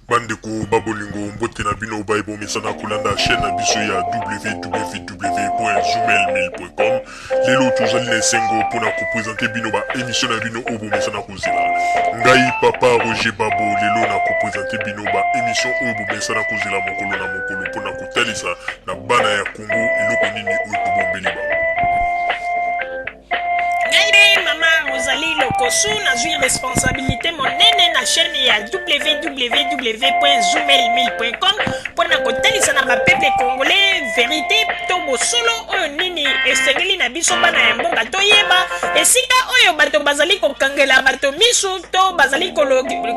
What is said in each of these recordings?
Bandeko ba bolingo, mbote na bino baye bomesana kolanda chaîne na biso ya www.zoomail1000.com. Lelo tozali na esengo mpona kopresente bino ba emission na bino oyo bomesana kozela. Ngai papa Roger Babo lelo na kopresente bino ba emission oyo bomesana kozela mokolo na mokolo mpona kotalisa na bana ya Congo eloko nini oyo tobombeli bango. Ngai mpe mama Rosalie Lokosu nazwi responsabilité monene na chaîne ya www.zoomail1000.com mpo na kotalisa na bapeuple congolais verité to bosolo oyo nini esengeli na biso bana ya mboka toyeba esika oyo bato bazali kokangela bato misu to bazali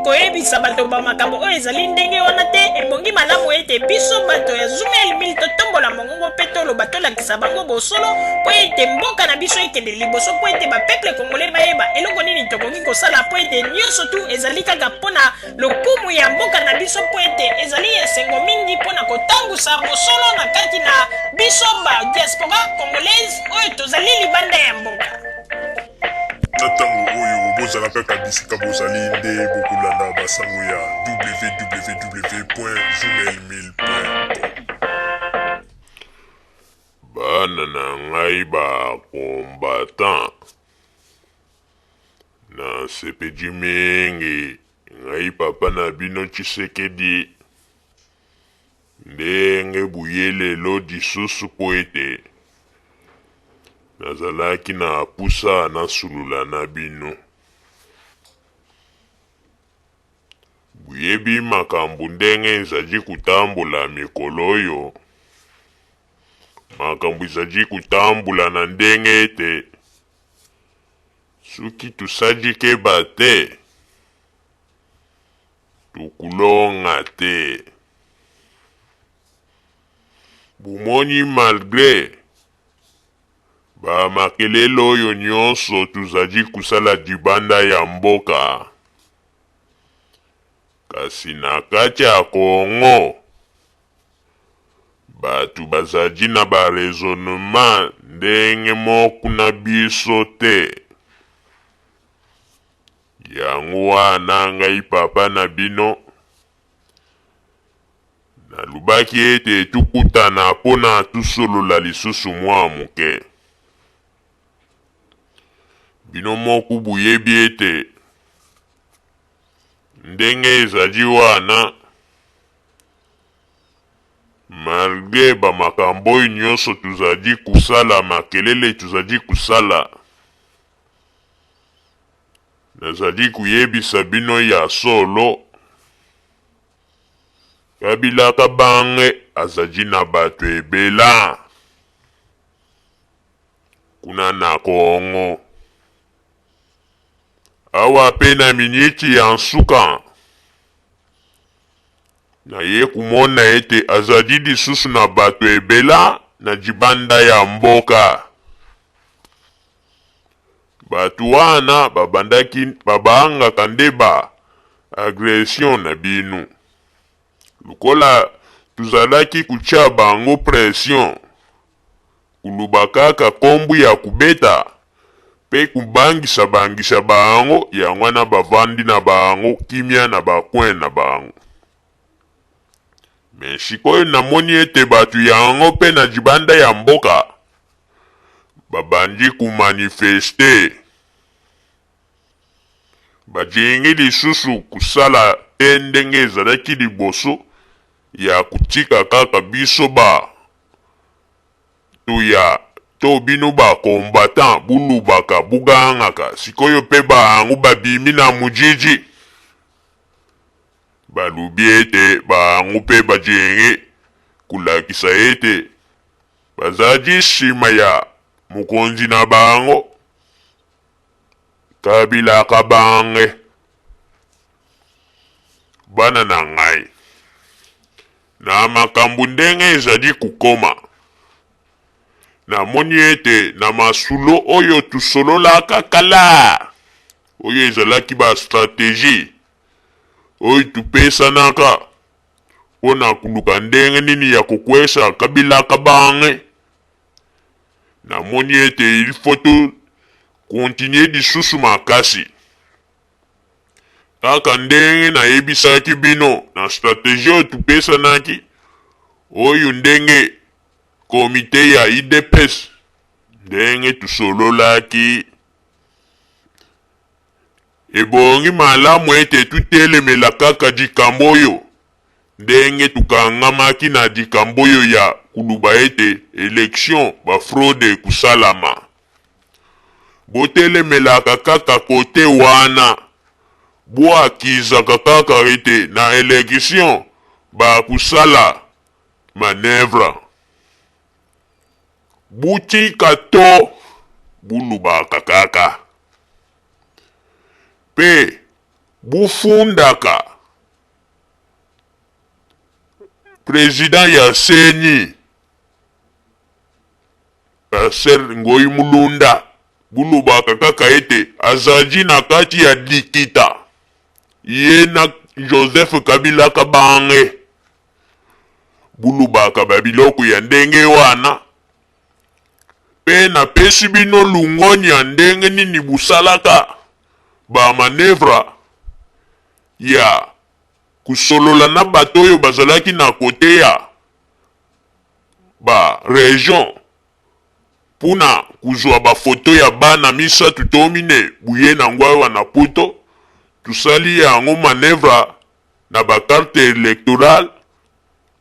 koyebisa bato ba makambo oyo ezali ndenge wana te. Ebongi malamu ete biso bato ya Zoomail 1000 totombola mongongo mpe toloba, tolakisa bango bosolo mpo ete mboka na biso ekende liboso, mpo ete ba peuple congolais bayeba eloko nini tokoki kosala, mpo ete nyonso tu ezali kaka mpo na lokumu ya mboka na biso, mpo ete ezali esengo mingi mpo na kotambusa bosolo na kati na biso ba diaspora congolaise oyo tozali libanda ya mboka. Na ntango oyo bozala kaka bisika bozali nde bokolanda basango ya www.zoomail1000.com. Bana na ngai ba combattant, nasepeli mingi ngai papa na bino Tshisekedi Ndenge boye lelo lisusu mpo ete nazalaki na pusa nasulula na bino. Boyebi makambo ndenge ezali kotambola mikolo oyo? Makambo ezali kotambola na ndenge ete soki tosali keba te, Tokolonga te. Bomoni malgre ba makelele oyo nionso tozali kosala libanda ya mboka, kasi na kati ya Congo batu bazali na ba raisonnement ndenge moko na biso te. Yango wana ngai papa na bino nalobaki ete tokutana mpo na tosolola lisusu mwa moke. Bino moko boyebi ete ndenge ezali wana, malgre ba makambo oyo nyonso tozali kosala, makelele tozali kosala, Nazali koyebisa bino ya solo, Kabila Kabange azali na bato ebela kuna na Congo. Awa pe na miniti ya nsuka, naye komona ete azali lisusu na bato ebela na libanda ya mboka. Batu wana babandaki babangaka nde ba agression na bino. Lokola tozalaki kotia bango pression, koloba kaka kombo ya kobeta pe kobangisa bangisa bango, yango wana bavandi na bango kimia na ba coin na bango. Mais sikoyo namoni ete batu yango pe na libanda ya mboka babandi ko manifester, balingi lisusu kosala te ndenge ezalaki liboso ya kotika kaka biso ba to ya to bino ba combattants bolobaka bogangaka, sikoyo pe bango babimi na mujiji. Balobi ete bango mpe balingi kolakisa ete bazali nsima ya mokonzi na bango Kabila Kabange. Bana na ngai, na makambo ndenge ezali kokoma, namoni ete na masolo oyo tosololaka kala, oyo ezalaki ba strategie oyo topesanaka mpo na koluka ndenge nini ya kokwesa Kabila Kabange, namoni ete il faut to continuer lisusu makasi. Kaka ndenge nayebisaki bino na strategie oyo topesanaki, oyo ndenge comite ya udps ndenge tosololaki, ebongi malamu ete totelemela kaka likambo oyo ndenge tokangamaki na likambo oyo ya koloba ete election ba fraude ekosalama. Botelemelaka kaka kote wana, boakizaka kaka ete na election bakusala manœuvre. Botika to bolobaka kaka pe bofundaka president ya ceni. Pasteur Ngoyi Mulunda bulobaka kaka ete azali na kati ya likita ye na Joseph Kabila Kabange. Bulobaka ba biloko ya ndenge wana pe napesi bino lungonya ndenge nini busalaka ba manevre ya kusolola na bato oyo bazalaki na kote ya ba region pona kozua ba photo ya bana misatu to mine buye na ngo awa na poto tosali yango manevre na ba carte electorale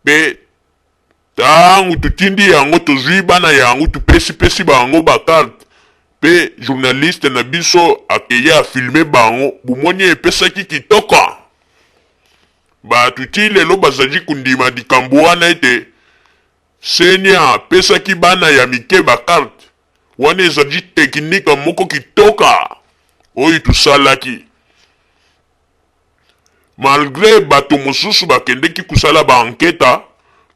pe tangu totindi yango tozui bana yango topesi pesi bango ba carte pe journaliste na biso akeyi a filme bango bomoni epesaki kitoko. Bato tii lelo bazali kondima likambo wana ete Ceni apesaki bana ya mike ba carte. Wana ezali tekinike moko kitoka oyo tosalaki. Malgre bato mosusu bakendeki kosala ba anketa,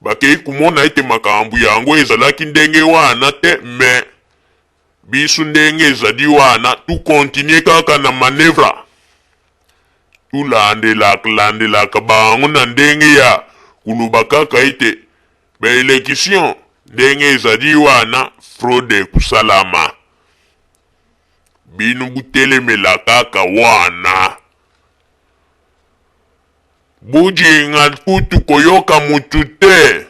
bakei komona ete makambo yango ezalaki ndenge wana te, mais biso ndenge ezali wana, to continuer kaka na manevra. Tolandelaka landelaka bango na ndenge ya koloba kaka ete ba election ndenge ezali wana fraude ekosalama. Bino botelemela kaka wana. Bojinga kutu koyoka mutu te.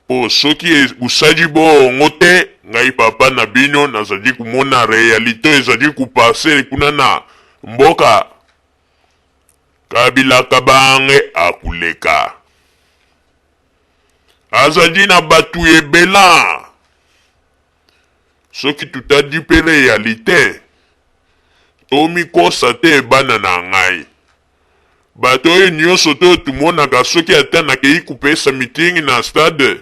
Po soki bosali bongo te, ngai papa na bino nazali komona realite oyo ezali ko passer kuna na mboka, Kabila Kabange akoleka. Azali na batu ebela. Soki totali pe realite, tomikosa te bana na ngai. Bato oyo nionso to tumonaka soki ata nakeyi kopesa meeting na stade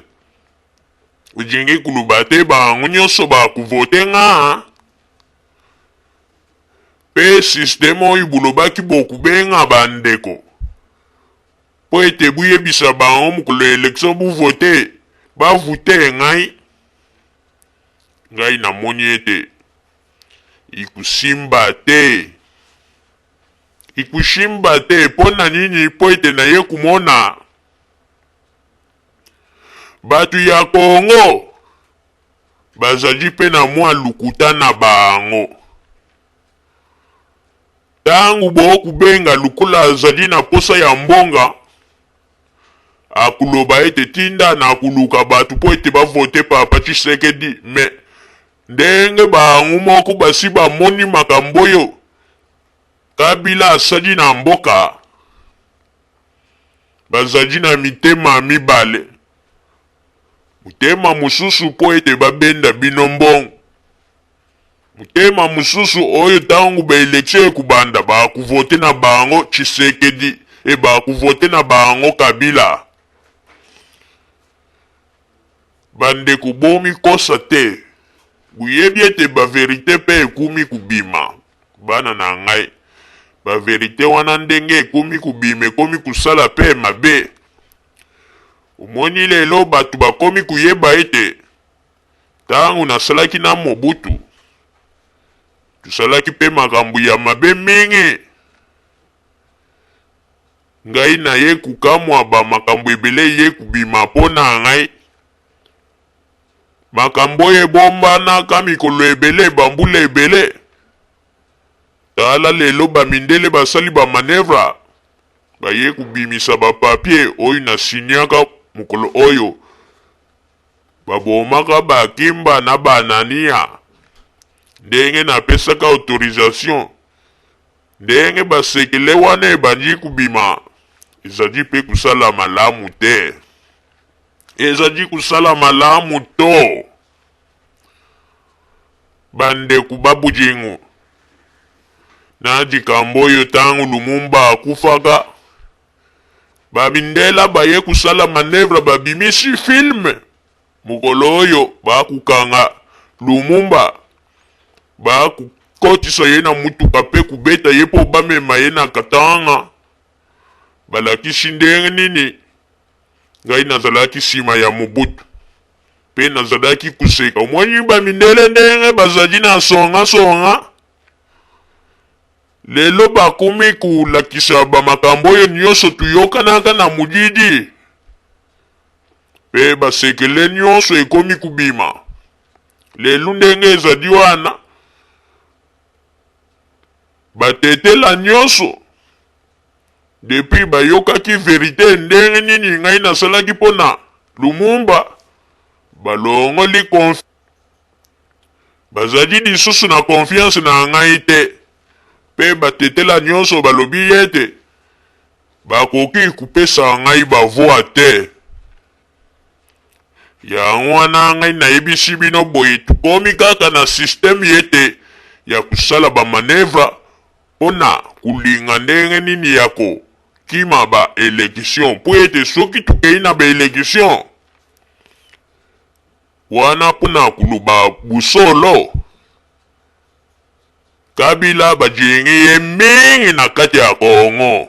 olingi koloba te bango nionso ba kovote nga? Pe système oyo bolobaki bokobenga ba ndeko po ete boyebisa bango mokolo ya election bo vote ba vote ngai? Ngai namoni ete ikosimba te. Ikushimba te mpo na nini? Mpo ete naye kumona bato ya Congo bazali mpe na mwa lokuta na bango. Tango bokubenga lokola azali na posa ya mbonga, akuloba ete tinda na kuluka bato mpo ete bavote Papa Tshisekedi, mais ndenge bango moko basi bamoni makambo oyo Kabila asali na mboka, bazali na mitema mibale, motema mosusu mpo ete babenda bino mbongo, motema mosusu oyo tango ba election ekobanda bakovote na bango Tshisekedi et bakovote na bango Kabila. Bandeko bomikosa te, boyebi ete ba verite pe ekomi kobima, bana na ngai, ba verite wana ndenge ekomi kobima ekomi kosala pe mabe. Omoni lelo batu bakomi koyeba ete tango nasalaki na Mobutu, tosalaki pe makambo ya mabe mingi. Ngai naye kokamwa ba makambo ebele eye kobima po na ngai. Makambo oyo ebombanaka mikolo ebele, ba mbula ebele. Tala lelo ba mindele basali ba manevra baye kobimisa ba papier oyo na signaka mokolo oyo babomaka ba Kimba na ba Anania ndenge napesaka autorisation ndenge ba sekele wana ebandi kobima ezali pe kosala malamu te ezali kosala malamu to Bandeko ba bolingo, na likambo oyo tango Lumumba akufaka, ba mindela baye kosala manevre babimisi film mokolo oyo bakokanga Lumumba, bakokotisa ye na mutuka pe kobeta ye po bamema ye na Katanga. Balakisi ndenge nini ngai nazalaki sima ya Mobutu. Pe nazalaki koseka. Omoni ba mindele ndenge bazali na songa songa? Lelo bakomi kolakisa ba makambo oyo nionso toyokanaka na molili. Pe ba sekele nionso ekomi kobima. Lelo ndenge ezali wana, batetela nionso Depuis bayokaki verite ndenge nini ngai nasalaki mpo na Lumumba, balongoli conf bazali lisusu na confiance na ngai te mpe batetela nionso balobi ete bakoki kopesa ngai ba voix te. Yango wana ngai nayebisi bino boye, tokomi kaka na système ete ya kosala ba manevre mpo na kolinga ndenge nini ya kokima ba election, mpo ete soki tokei na ba election wana mpo na koloba bosolo, Kabila bajengi ye mingi na kati ya Congo,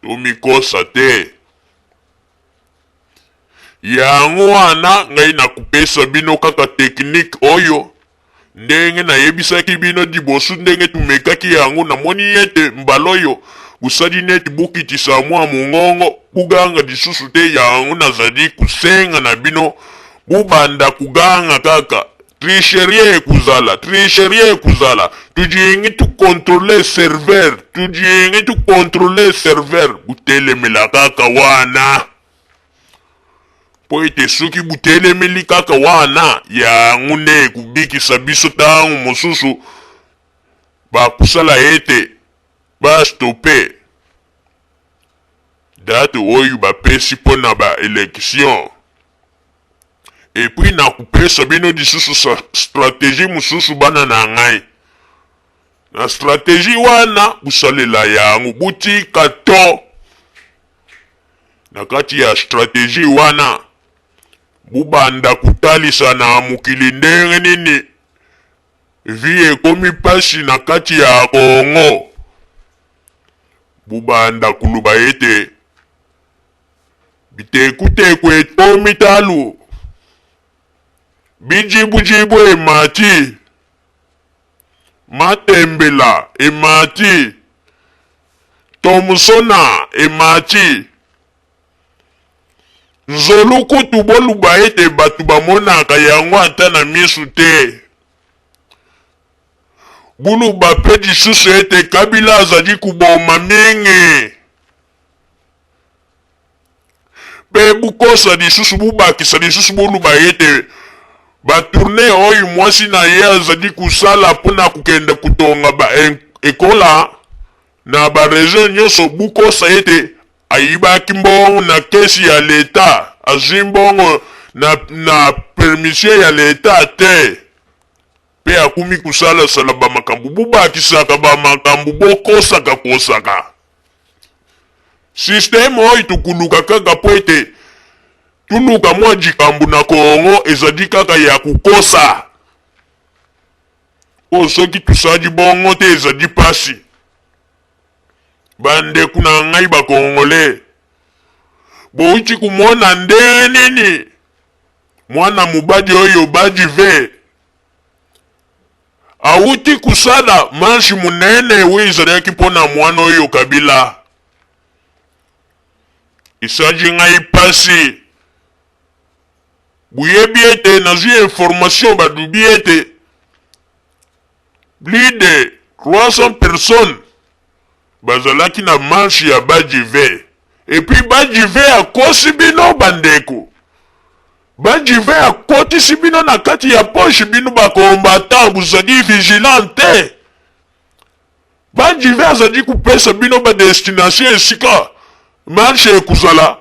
tomikosa te. Yango wana ngai nakopesa bino kaka technique oyo, ndenge nayebisaki bino liboso ndenge tumekaki yango, namoni ete mbala oyo bosali neti bokitisa mwa mongongo, boganga lisusu te, yango nazali kosenga na bino bobanda koganga kaka. Tricherie ekozala, tricherie ekozala, tolingi to controler serveur, tolingi to controler serveur, botelemela kaka wana. Mpo ete soki botelemeli kaka wana, yango nde ekobikisa biso ntango mosusu bakosala ete ba stopper date oyo bapesi mpo na ba elections. Et puis nakopesa bino lisusu strategie mosusu bana na ngai. Na strategie wana bosalela yango, botika to na kati ya strategie wana bobanda kotalisa na mokili ndenge nini vie ekomi pasi na kati ya Congo. Bobanda koloba ete Bitekuteku ekomi talu, bijibujibu emati, matembela emati, tomsona emati, nzolu kutu boluba ete batu bamonaka yango ata na misu te. Buluba pe lisusu ete Kabila azali koboma mingi. Mpe bukosa lisusu, bubakisa lisusu, boluba ete ba tournees oyo mwasi na ye azali kosala mpo na kokende kotonga ba ekola na ba regions nyonso, bukosa ete ayibaki mbongo na kesi ya leta, azwi mbongo na, na permission ya leta te, mpe akomi kosalasala ba makambo. Bubakisaka ba makambo, bokosaka kosaka. Système oyo tokuluka kaka po ete tuluka mwa likambo na Congo ezali kaka ya kokosa. Po soki tosali bongo te ezali pasi. Ba ndeko na ngai ba Congolais, bowuti komona ndenge nini mwana mobali oyo Badive Awuti kosala marche monene oyo ezalaki mpo na mwana oyo Kabila. Esali ngai mpasi. Boyebi ete nazwi information balobi ete plus de. 300 personnes bazalaki na marche ya Badjive. Et puis Badjive akosi bino bandeko. Badjive akotisi bino na kati ya poche bino ba combattants bozali vigilant te. Badjive azali kopesa bino ba destination esika marche ekozala.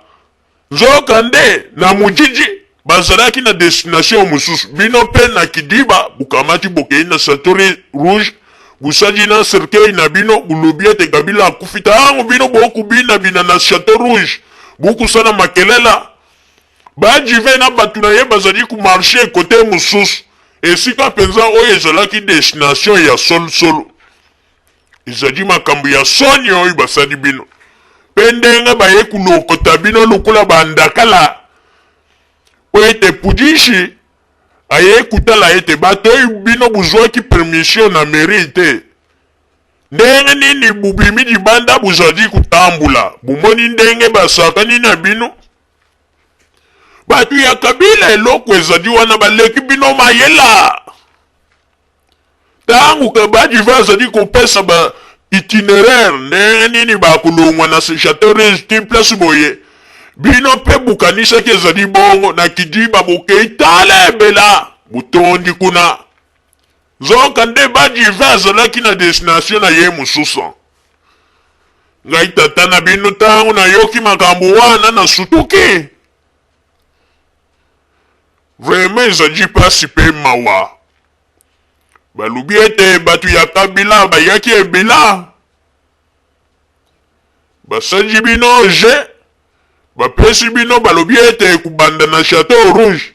Nzokande na Mujiji bazalaki na destination mosusu. Bino mpe na Kidiba bokamati bokei na Chateau Rouge, bosali na cercueil na bino, bolobi ete Kabila akufi. Tango bino bokobina-bina na Chateau Rouge, bokosala makelela, Badjive na bato na ye bazali komarcher cote mosusu, esika mpenza oyo ezalaki destination ya solosolo. Ezali makambo ya soni oyo basali bino, mpe ndenge baye kolokota bino lokola bandakala, mpo ete Pudishi aye kotala ete bato oyo bino bozwaki permission na mairie te, ndenge nini bobimi libanda bozali kotambola, bomoni ndenge basakani na bino? Bato ya Kabila eloko ezali wana baleki bino mayela. Ntango Kabadive azali kopesa ba itineraire ndenge nini bakolongwa na Chateau Rouge ti place boye, bino mpe bokanisaki ezali bongo na Kidiba bokei tala ebela botondi kuna. Nzoka nde Badive azalaki na destination na ye mosusu. Ngai tata na bino ntango nayoki makambo wana nasutuki. Vraiment ezali pasi pe mawa. Balobi ete batu ya Kabila bayaki ebela. Basali bino jeu, bapesi bino balobi ete kubanda na Chateau Rouge.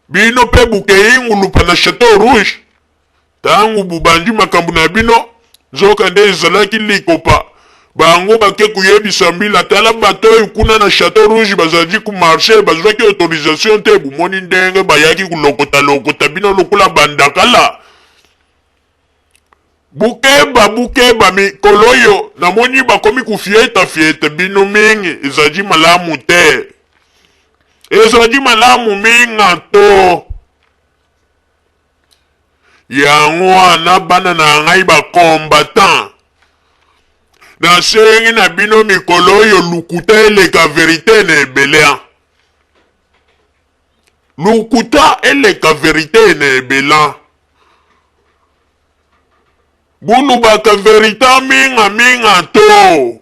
Bino pe bokei ngulupa na Chateau Rouge. Tango bobandi makambo na bino, nzokande ezalaki likopa. Bango bake koyebisa mbila, tala bato oyo kuna na Chateau Rouge bazali ko marcher, bazwaki autorisation te, bomoni ndenge bayaki kolokota lokota bino lokola bandakala. Bokeba, bokeba, mikolo oyo namoni bakomi kofieta fieta bino mingi, ezali malamu te. Ezali malamu minga to. Yango wana bana na ngai ba combattants, nasengi na bino mikolo oyo lokuta eleka verite na ebele. Lokuta eleka verite na ebele. Bolobaka verite minga minga to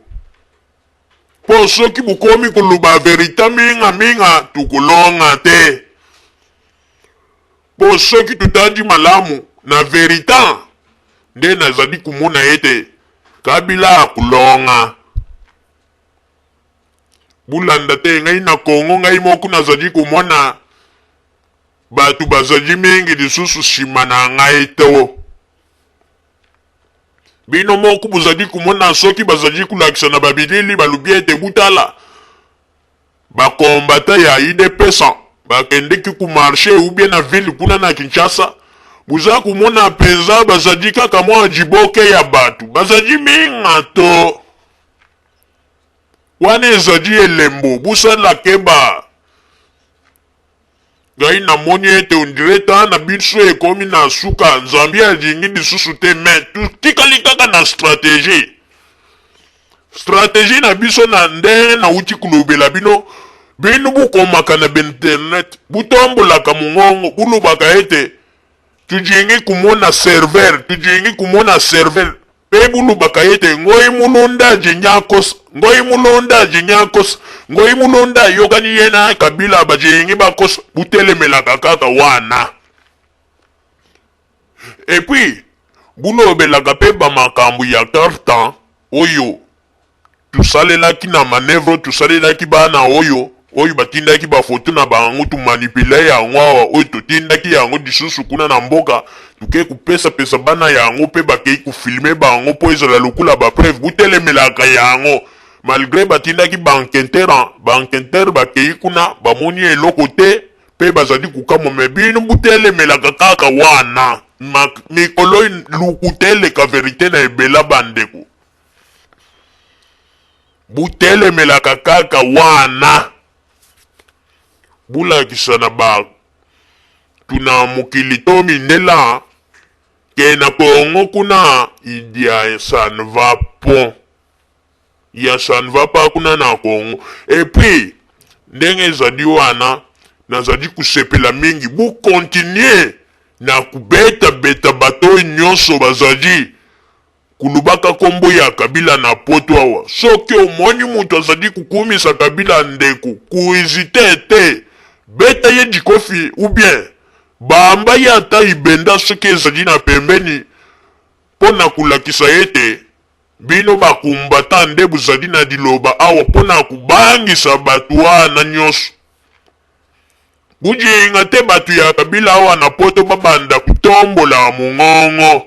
mpo soki bokomi koloba verite minga minga tokolonga te. Mpo soki totandi malamu na verite nde nazali komona ete Kabila akolonga. Bolanda te ngai na Congo ngai moko nazali komona bato bazali mingi lisusu nsima na ngai to. Bino moko bozali komona soki bazali kolakisa na babilili balobi ete butala Ba combattants ya udps bakendeki ko marcher ou bien na ville kuna na Kinshasa, boza komona penza bazali kaka mwa jiboke ya batu, bazali minga to wana ezali elembo, bosala keba. Ngai namoni ete on dirait temps na biso ekomi na suka, Nzambe alingi lisusu te mais totikali kaka na strategie. Strategie na biso na ndenge nauti kolobela bino, bino bokomaka na internet, botombolaka mongongo, bolobaka ete tujingi komona serveur, tujingi komona serveur. Mpe bolobaka ete, Ngoi mulunda ajingi akosa, Ngoi mulunda ajingi akosa, Ngoi mulunda ayokani ye na Kabila bajingi bakosa. Botelemelaka kaka wana. Et puis bolobelaka mpe ba makambo ya carton oyo tosalelaki na manœuvre tosalelaki bana oyo oyo batindaki ba photo na bango to manipuler yango awa oyo totindaki yango lisusu kuna na mboka toke kopesa pesa bana yango pe bakei ko filmer bango po ezala lokola ba preuve botelemelaka yango malgre batindaki ba enqueteur ba enqueteur bakei kuna bamoni eloko te pe bazali kokamwa me bino botelemelaka kaka wana mikolo lokuta eleka verite na ebela bandeko Botelemelaka kaka wana. Bolakisa na bato na mokili to mindela. Ke na Congo kuna il ya ça ne va pon ya ça ne va pas kuna na Congo. Et puis ndenge ezali wana nazali kosepela mingi bu continuer na kobeta beta bato oyo nyonso bazali Kolobaka kombo ya Kabila na poto awa soki omoni mutu azali kokumisa Kabila ndeko ko hesiter te beta ye likofi ou bien bamba ye ata ibenda soki ezali na pembeni po na kolakisa ete bino ba combattants nde bozali na liloba awa po na kobangisa batu wana nionso. Bujinga te batu ya Kabila awa na poto babanda kotombola mongongo.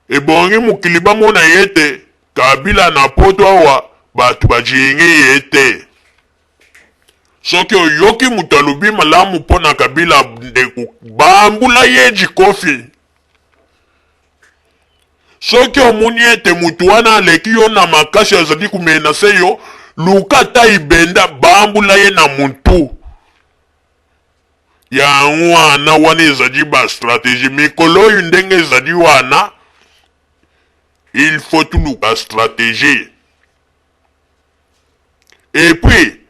Ebongi mokili bamona yete Kabila na poto awa batu bajingi ye te. Soki oyoki moto alobi malamu mpo na Kabila ndeko bambula ye jikofi. Soki omoni ete moto wana aleki yo na makasi azali komenase yo, luka ata ibenda, bambula ye na mutu. Yango wana, wana ezali ba strategie. Mikolo oyo ndenge ezali wana, il faut toluka strategie. Et puis,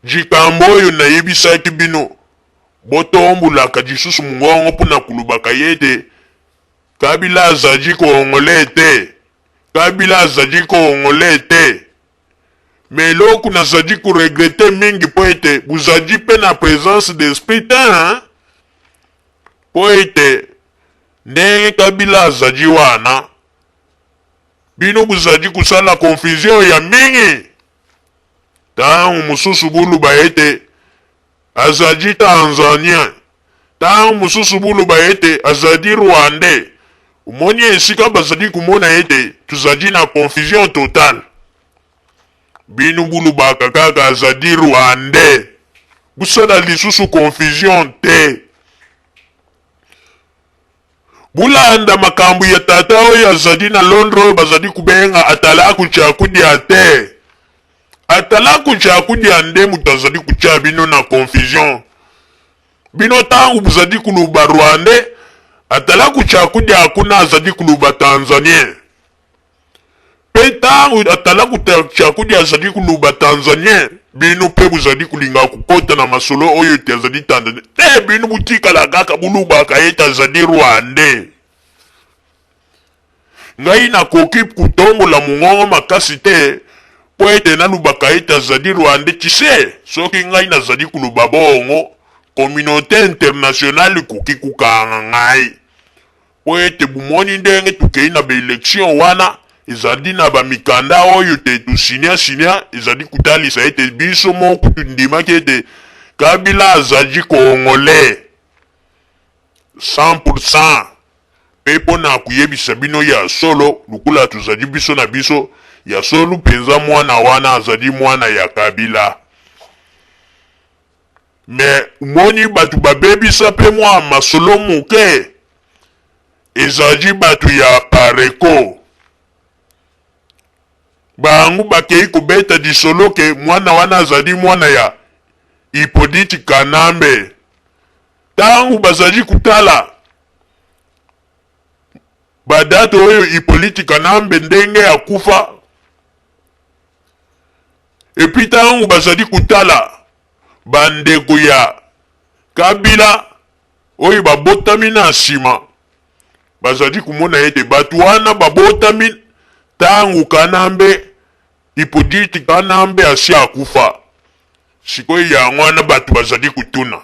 likambo oyo nayebisaki bino, botombolaka lisusu mongongo mpo na kolobaka ye ete Kabila azali congolais te, Kabila azali congolais te. Mais eloko nazali ko regretter mingi mpo ete bozali mpe na presence d'esprit te hein? Mpo ete ndenge Kabila azali wana, bino bozali kosala confusion ya mingi. Tango mosusu boloba ete azali Tanzanien, tango mosusu boloba ete azali Rwandais. Omoni esika bazali komona ete tozali na confusion totale. Bino bolobaka kaka azali Rwandais, bosala lisusu confusion te. Bolanda makambo ya tata oyo azali na Londres oyo bazali kobenga Atalaku Ciakudia te. Atalaku Ciakudia nde moto azali kotia bino na confusion. Bino tango bozali koloba Rwandais, Atalaku Ciakudia kuna azali koloba Tanzanien. Pe tango atalaku Ciakudia azali koloba Tanzanien, bino pe bozali kolinga kokota na masolo oyo ete azali Tanzanien. Te, bino botikala kaka bolobaka ete azali Rwandais. Ngai nakoki kotombola mongongo makasi te mpo ete nalobaka ete azali Rwandais. Tu sais, soki ngai nazali koloba bongo, communaute internationale ekoki kokanga ngai. Mpo ete bomoni ndenge tokei na ba elections wana, ezali na ba mikanda oyo te to signa signa, ezali kotalisa ete biso moko tondimaki ete Kabila azali Congolais 100%. Mpe mpo na koyebisa bino ya solo, lokola tozali biso na biso, ya solo mpenza mwana wana azali mwana ya Kabila. Mais omoni batu babebisa pe mwa masolo muke ezali batu ya Pareco bango bakeyi kobeta lisolo ke mwana wana azali mwana ya Hyppolite Kanambe tangu bazali kotala ba date oyo Hyppolite Kanambe ndenge akufa Et puis tango bazali kotala ba ndeko ya Kabila oyo babotami na sima, bazali komona ete batu wana babotami tango Kanambe, Hyppolite Kanambe asi akufa. Sikoyo yango wana batu bazali kotuna.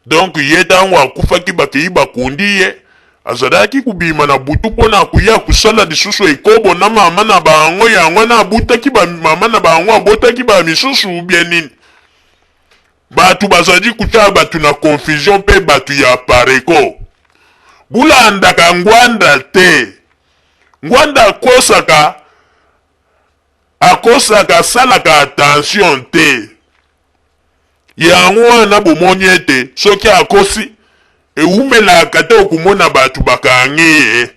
Donc ye tango akufaki bakeyi bakundi ye, azalaki kobima na butu pona koya kosala lisusu ekobo na mama na bango, yango wana abutaki ba mama na bango abotaki ba misusu ou bien nini? Batu bazali kotia batu na confusion pe batu ya Apareco. Bolandaka Ngwanda te. Ngwanda akosaka, akosaka asalaka attention te. Yango wana bomoni ete soki akosi, ewumelaka te okomona batu bakangi ye.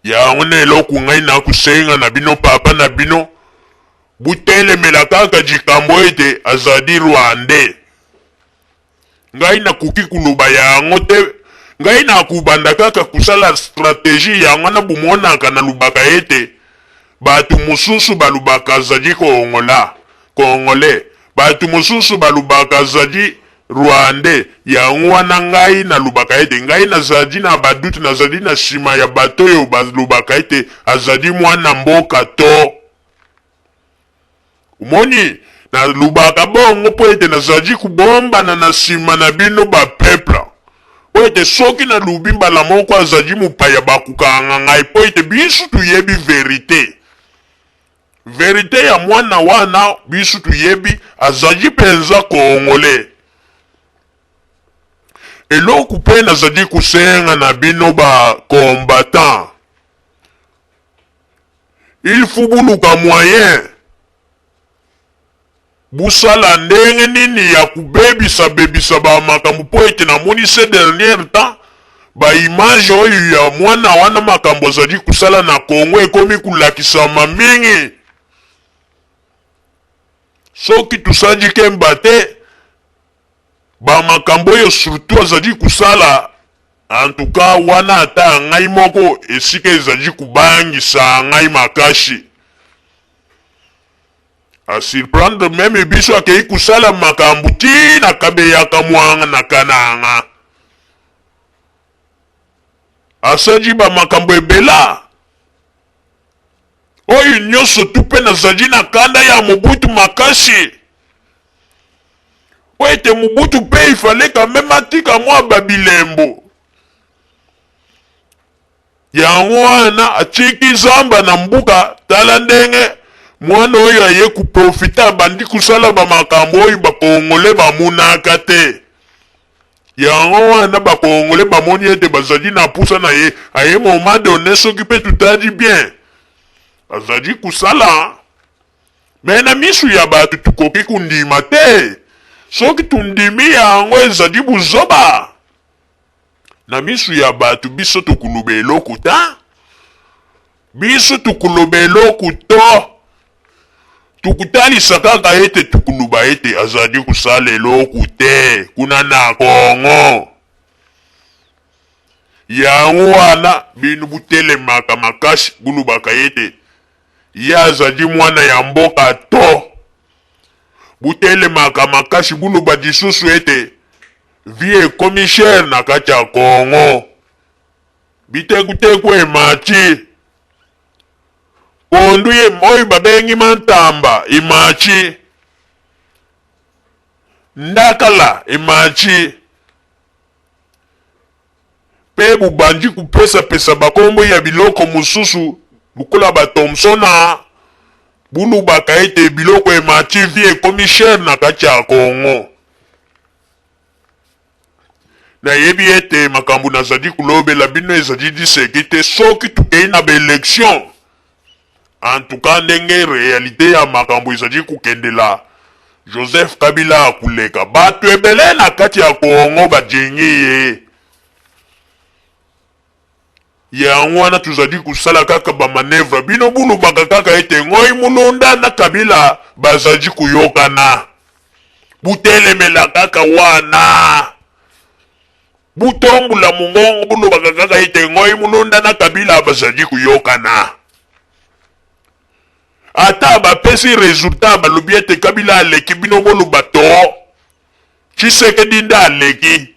Yango na eloko ngai nakosenga na bino papa na bino, botelemela kaka likambo ete azali Rwandais. Ngai nakoki koloba yango te. Ngai nakobanda kaka kosala strategie yango wana bomonaka nalobaka ete bato mosusu balobaka azali Kongola, Congolais, bato mosusu balobaka azali Rwandais. Yango wana ngai nalobaka ete ngai nazali na ba doute, nazali na sima ya bato oyo balobaka ete azali mwana mboka to Omoni, nalobaka bongo mpo ete nazali kobombana na nsima na bino ba peuple, mpo ete soki nalobi mbala moko azali mopaya bakokanga ngai, mpo ete biso toyebi verite. Verite ya mwana wana biso toyebi azali mpenza Congolais. Eloko mpe nazali kosenga na bino ba combattants, Il faut boluka moyen bosala ndenge nini ya kobebisa bebisa ba makambo mpo ete namoni ces dernier temps ba image oyo ya mwana wana makambo azali kosala na Congo ekomi kolakisama mingi. Soki tosali kemba te ba makambo oyo surtout azali kosala en tout cas wana ata ngai moko esika ezali kobangisa ngai makasi a surprendre meme biso akei kosala makambo ti na kabeya kamwanga na kananga asali ba makambo ebela oyo nyonso tu mpe nazali na kanda ya Mobutu makasi mpo ete Mobutu mpe il fallait quand même atika mwa ba bilembo yango wana atiki zamba na mbuka. Tala ndenge mwana oyo aye koprofite abandi kosala ba makambo oyo ba Congolais bamonaka te. Yango wana ba Congolais bamoni ete bazali na pusa na ye. A un moment donne soki pe totali bien azali kosala mais na misu ya batu tokoki kondima te. Soki tondimi yango ezali buzoba. Na misu ya batu biso tokoloba eloko ta. Biso tokoloba eloko to. Tokotalisa kaka ete tokoloba ete azali kosala eloko te kuna na Congo. Yango wana bino botelemaka makasi bolobaka ete ye azali mwana ya mboka to botelemaka makasi boloba lisusu ete vie ekomi cher na kati ya Congo. Bitekuteku emati. Pondu ye oyo babengi mantamba emaci, ndakala emaci, mpe bobandi kopesapesa bakombo ya biloko mosusu lokola ba Thomsona, bolobaka ete biloko emati vie ekomi cher na kati ya Congo. Nayebi ete makambo nazali kolobela bino ezali liseki te. Soki tokei na ba elections, en tout cas ndenge realite ya makambo ezali kokendela, Joseph Kabila akoleka. Bato ebele na kati ya Congo bajengi ye. Yango wana tozali kosala kaka ba manevre. Bino bolobaka kaka ete Ngoy Mulunda na Kabila bazali koyokana. Botelemela kaka wana. Botombola mongongo bolobaka kaka ete Ngoy Mulunda na Kabila bazali koyokana. Ata bapesi resultat balobi ete Kabila aleki bino boloba to Tshisekedi nde aleki.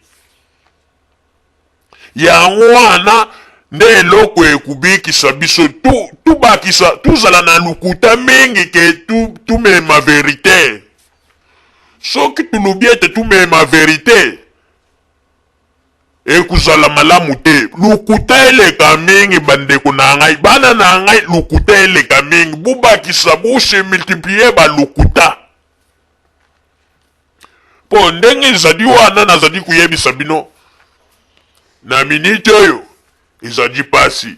Yango wana nde eloko ekobikisa biso. Tu, tubakisa, tuzala na lokuta mingi ke tu, tumema verite. Soki tolobi ete tumema verite, ekozala malamu te. Lokuta eleka mingi, bandeko na ngai, bana na ngai, lokuta eleka mingi. Bobakisa, bo se multiplier ba lokuta. Mpo ndenge ezali wana nazali koyebisa bino na miniti oyo ezali pasi.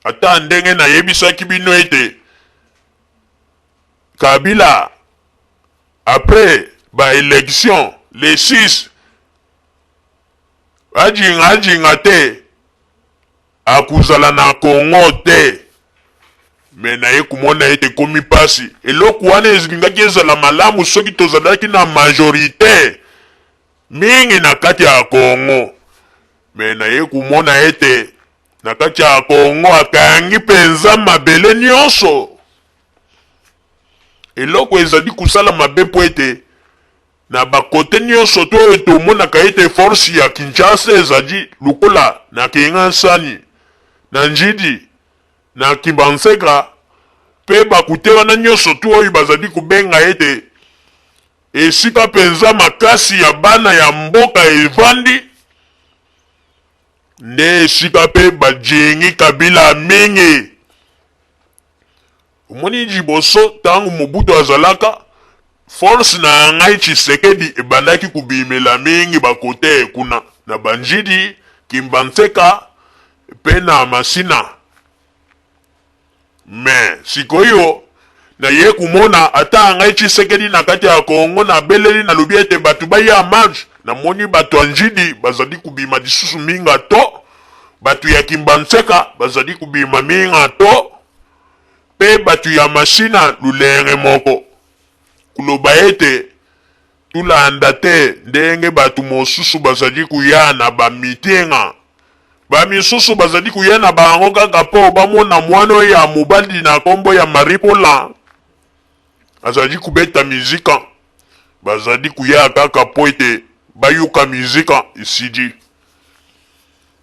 Ata ndenge nayebisaki bino ete Kabila après ba elections le 6 ajinga ajinga te akozala na Congo te. Mais naye komona ete ekomi pasi. Eloko wana elingaki ezala malamu soki tozalaki na majorite. mingi na kati ya Congo. Me naye kumona ete na kati ya Congo akangi mpenza mabele nyonso. Eloko ezali kosala mabe mpo ete na bakote nyonso to oyo tomonaka ete force ya Kinshasa ezali lokola na Kingasani, na Ndjili, na Kimbanseka mpe bakute wana nyonso tu oyo bazali kobenga ete esika mpenza makasi ya bana ya mboka evandi, nde esika mpe bajingi Kabila mingi. Omoni liboso tango Mobutu azalaka force na ngai Tshisekedi ebandaki kobimela mingi ba cote kuna na ba Ndjili, Kimbanseka pe na Masina mais sikoyo naye komona ata ngai Tshisekedi na kati ya Congo nabeleli nalobi ete batu baya marche namoni batu ya Ndjili bazali kobima lisusu minga to batu ya Kimbanseka bazali kobima minga to Mpe bato ya Masina lolenge moko, koloba ete tolanda te ndenge bato mosusu bazali koya na ba meeting. Ba misusu bazali koya na bango kaka mpo bamona mwana oyo ya mobali na kombo ya Marie Paula azali kobeta mizika. Bazali koya kaka mpo ete bayoka mizika esili.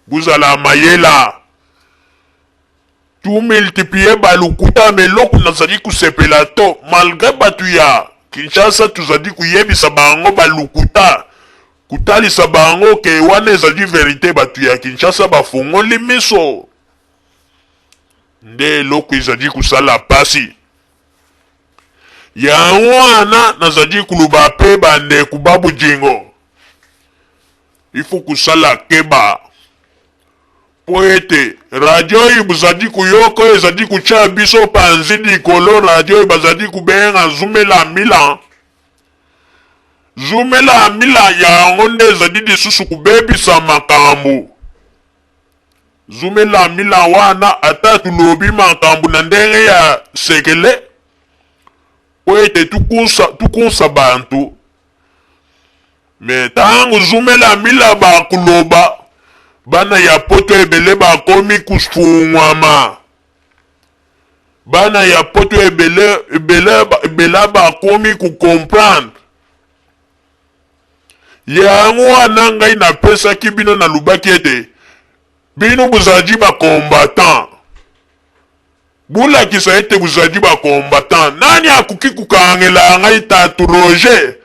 Bozala mayela. Tu multiplier ba lokuta mais eloko nazali kosepela to malgre batu ya Kinshasa tozali koyebisa bango ba lokuta kotalisa bango ke wana ezali verite batu ya Kinshasa bafongoli miso nde eloko ezali kosala pasi yango wana nazali koloba pe bandeko ba bojingo il faut kosala keba. Mpo ete radio oyo bozali koyoka oyo ezali kotya biso panzi likolo, radio oyo bazali kobenga Zumela Mila, Zumela Mila yango nde ezali lisusu kobebisa makambo. Zumela Mila wana ata tolobi makambo na ndenge ya sekele mpo ete tukunsa, tukunsa bantu. Mais tango zumela mila ba koloba bana ya poto ebele bakomi kufungwama bana ya poto ebele ebele ebela bakomi ko comprendre yango wana ngai napesaki bino nalobaki ete bino bozali ba combattant Bolakisa ete bozali ba combattants. Nani akoki kokangela ngai Tatu Roger?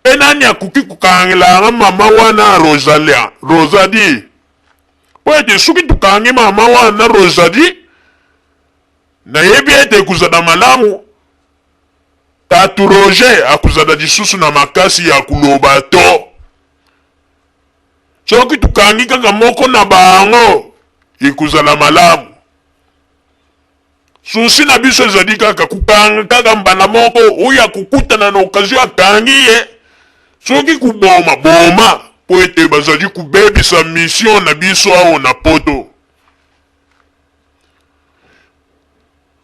Mpe nani akoki kokangela ngai mama wana Rosalia, Rosalie? Mpo ete soki tokangi mama wana Rosalie, nayebi ete ekozala malamu. Tatu Roger akozala lisusu na makasi ya koloba to soki tokangi kaka moko na bango ekozala malamu. Souci na biso ezali kaka kokanga kaka mbala moko oyo akokutana na occasion akangi ye, soki koboma boma, mpo ete bazali kobebisa mission na biso awa na poto.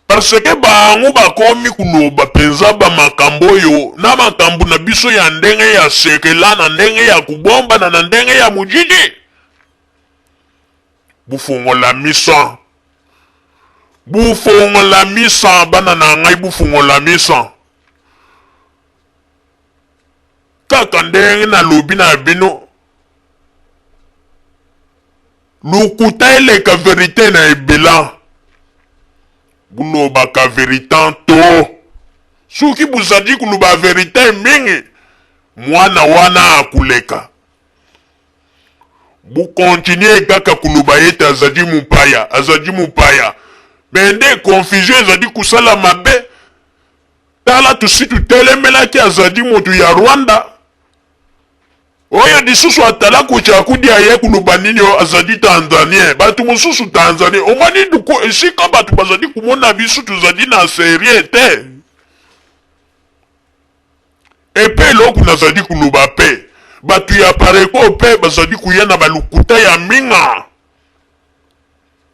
Parce que bango bakomi koloba penza ba makambo oyo na makambo na biso ya ndenge ya sekela na ndenge ya kobombana na ndenge ya mojiji. Bofongola miso, bofongola miso bana na ngai, bofongola miso. Kaka ndenge nalobi na bino, lokuta eleka verite na ebela. Bolobaka verite to soki bozali koloba verite mingi, mwana wana akoleka. Bo continuer kaka koloba ete azali mopaya, azali mopaya. Mais nde confusion ezali kosala mabe. Tala tosi totelemelaki azali moto ya Rwanda. Oyo lisusu atalaku chakudi aye koloba nini oyo azali Tanzanien. Bato mosusu Tanzanien. Omoni duku esika bato bazali komona biso tozali na serieux te. Epe eloko nazali koloba pe batu ya apareco pe bazali koya na ba lokuta ya minga.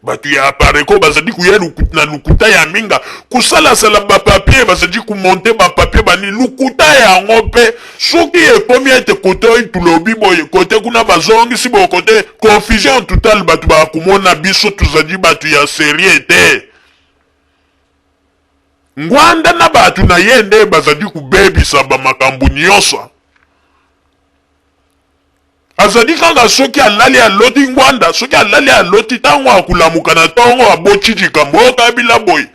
Bato ya Apareco bazali koya na lokuta ya minga kosalasala ba papier, bazali komonte ba papier bani lokuta yango. Mpe soki ekomi ete kote oyo tulobi boye, kote kuna bazongisi boye, kote confusion totale, bato bakomona biso tozali bato ya serieux te. Ngwanda na bato na ye nde bazali kobebisa bamakambo nyonso. Azali kaka soki alali aloti Ngwanda, soki alali aloti ntango akolamuka na ntongo aboti likambo oyo Kabila boye.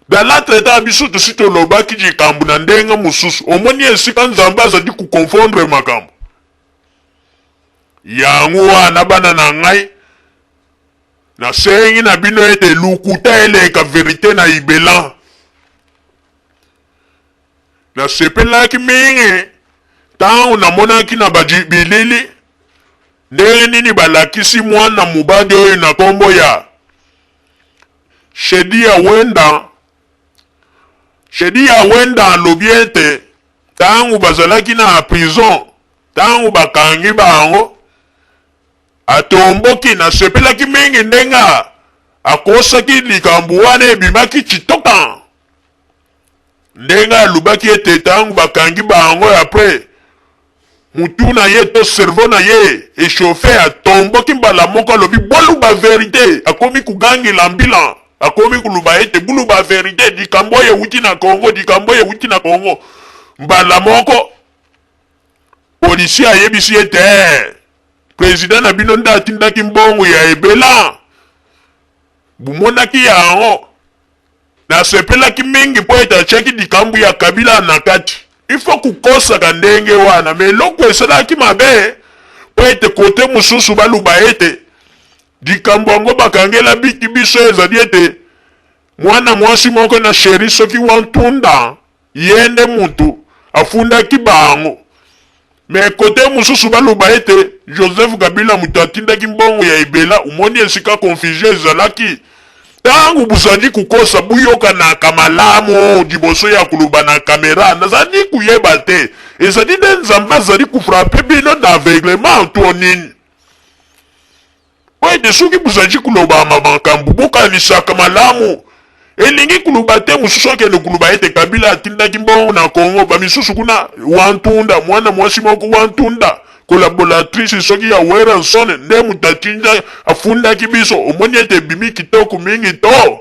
Dans l'entretemps biso tosi tolobaki likambo na ndenge mosusu. Omoni esika Nzambe azali koconfondre makambo. Yango wana bana na ngai, nasengi na bino ete lokuta eleka verite na Ibelan. Nasepelaki mingi ntango namonaki na bilili ndenge nini balakisi mwana mobali oyo na nkombo ya Shedia Wenda. Shedia Wenda alobi ete ntango bazalaki na prison, ntango bakangi bango, atomboki. Nasepelaki mingi ndenge akosaki likambo wana, ebimaki kitoko. Ndenge alobaki ete ntango bakangi bango apres mutu na ye to cerveau na ye echauffe, atomboki mbala moko, alobi boluba verite. Akomi kogangela mbila, akomi koloba ete buluba verite, likambo oyo ewuti na Congo, likambo oyo ewuti na Congo. Mbala moko policier ayebisi ete president na bino nde atindaki mbongo ya ebela, bomonaki yango. Nasepelaki mingi mpo ete atiaki likambo ya Kabila na kati. Il faut kokosaka ndenge wana, mais eloko esalaki mabe mpo ete kote mosusu baloba ete likambo yango bakangela biki biso ezali ete mwana mwasi moko na sheri soki wantunda ye nde mutu afundaki bango. Mais kote mosusu baloba ete Joseph Kabila moto atindaki mbongo ya ebela. Omoni esika confusion ezalaki. Ntango bozali kokosa, boyokanaka malamu liboso ya koloba na kamera. Nazali koyeba te, ezali nde Nzambe azali kofrape bino na aveuglement to nini? Mpo ete soki bozali koloba makambo, bokanisaka malamu. Elingi koloba te mosusu akende koloba ete Kabila atindaki mbongo na Congo, bamisusu kuna Wantunda, mwana mwasi moko Wantunda, collaboratrice soki ya Werrason nde moto atinda afundaki biso. Omoni ete ebimi kitoko mingi to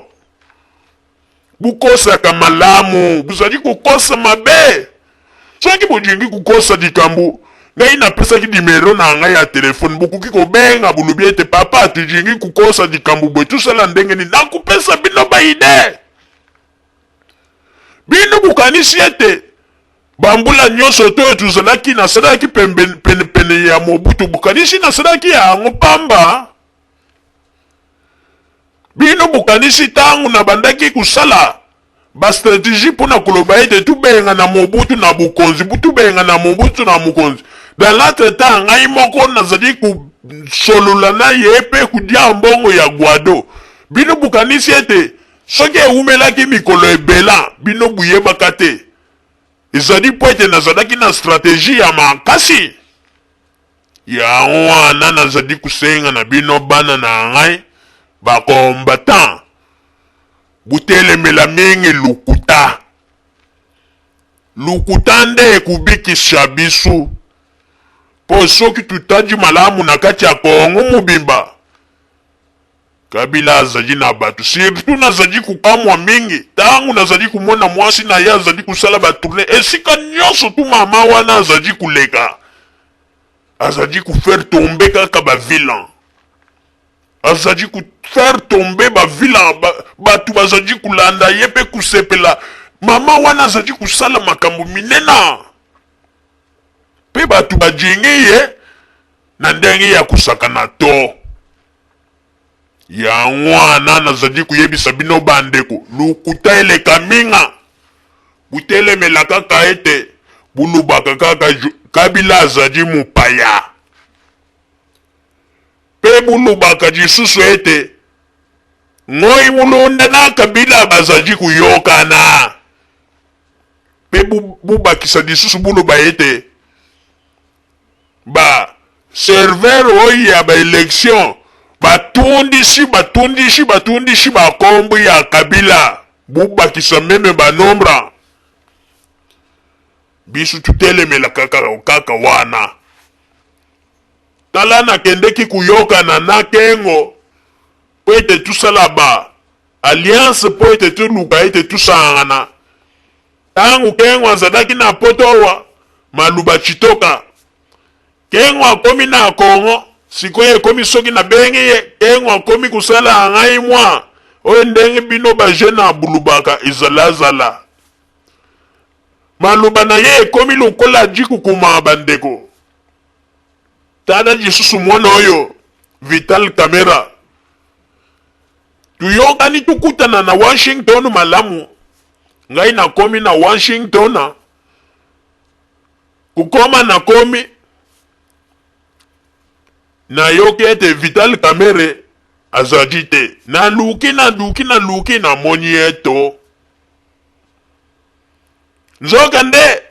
bokosaka malamu, bozali kokosa mabe. Soki bolingi kokosa likambo, ngai napesaki nimero na ngai ya telefone, bokoki kobenga, bolobi ete papa, tolingi kokosa likambo boye, tosala ndenge nini? Nakopesa bino baide. Bino bokanisi ete bambula nyonso to oyo tozalaki nasalaki penepene ya Mobutu, bokanisi nasalaki yango pamba? Bino bokanisi ntango nabandaki kosala ba strategie mpo na koloba ete tobengana Mobutu na bokonzi, tobengana Mobutu na mokonzi, dans l'entretemps ngai moko nazali kosolola na ye mpe kodia mbongo ya Guado. Bino bokanisi ete soki ewumelaki mikolo ebela bino boyebaka te? Ezali mpo ete nazalaki na strategie ya makasi. Yango wana nazali kosenga na bino bana na ngai ba combattants, botelemela mingi lokuta. Lokuta nde ekobikisa biso, mpo soki totali malamu na kati ya Congo mobimba, Kabila azali na bato. Surtout nazali kokamwa mingi tango nazali komona mwasi na ye azali kosala ba tourne esika nyonso tu. Mama wana azali koleka, azali kofaire tomber kaka ba vilain, azali kofaire tomber ba vilain. Bato bazali kolanda ye mpe kosepela. Mama wana azali kosala makambo minene mpe bato bajingi ye na ndenge ya kosakana to. Yango wana nazali koyebisa bino bandeko, lokuta eleka minga. Botelemela kaka ete bolobaka kaka Kabila azali mopaya, mpe bolobaka lisusu ete Ngoy Mulunda na Kabila bazali koyokana, mpe bobakisa lisusu boloba ete ba serveur oyo ya ba election Batundisi, batundisi, batundisi bakombo ya Kabila, bobakisa meme ba nombre. Biso tutelemela kaka kaka wana. Tala nakendeki kuyokana na Kengo po ete tusala ba alliance po ete toluka ete tusangana. Tango Kengo azalaki na poto awa maluba tshitoka. Kengo akomi na Congo sikoyo ekomi soki nabengi ye Kengo akomi kosala ngai mwa oyo ndenge bino ba jeune abulubaka ezalazala. Maloba na ye ekomi lokola jikukuma bandeko. Tala lisusu mwana oyo Vital Kamera. Tuyokani tukutana na Washington malamu. Ngai nakomi na Washington. Kukoma nakomi nayoki ete Vital Kamerhe azali te. Naluki naluki naluki namoni ye to. Nzoka nde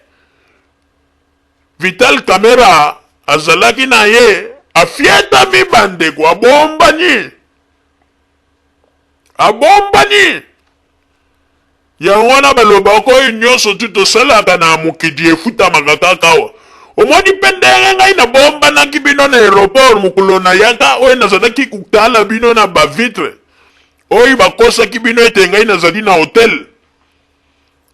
Vital Kamerhe azalaki na ye afietami bandeko abombani abombani yango wana balobaka oyo nyonso tu tosalaka na mokili efutamaka kaka awa omoni mpe ndenge ngai nabombanaki bino na aeroport mokolo nayaka oyo nazalaki kotala bino na bavitre oyo bakosaki bino ete ngai nazali na hotel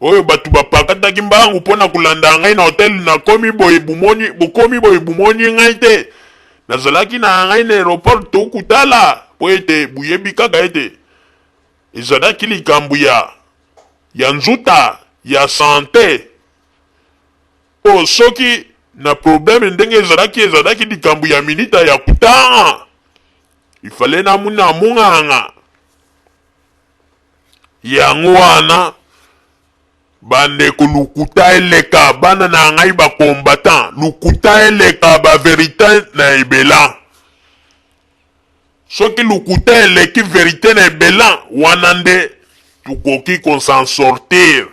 oyo bato bapakataki mbangu mpo na kolanda ngai na hotel nakomi boye bumoni bokomi boye bumoni ngai te nazalaki na ngai na aeroport tokutala mpo ete boyebi kaka ete ezalaki likambo ya ya nzuta ya sante mpo soki na probleme ndenge ezalaki ezalaki likambo ya minita ya kutanga ifale namuna munganga Yango wana bandeko lokuta eleka bana na ngai ba combattant lokuta eleka ba verite na ebela soki lokuta eleki verite na ebela wana nde tokoki ko s'en sortir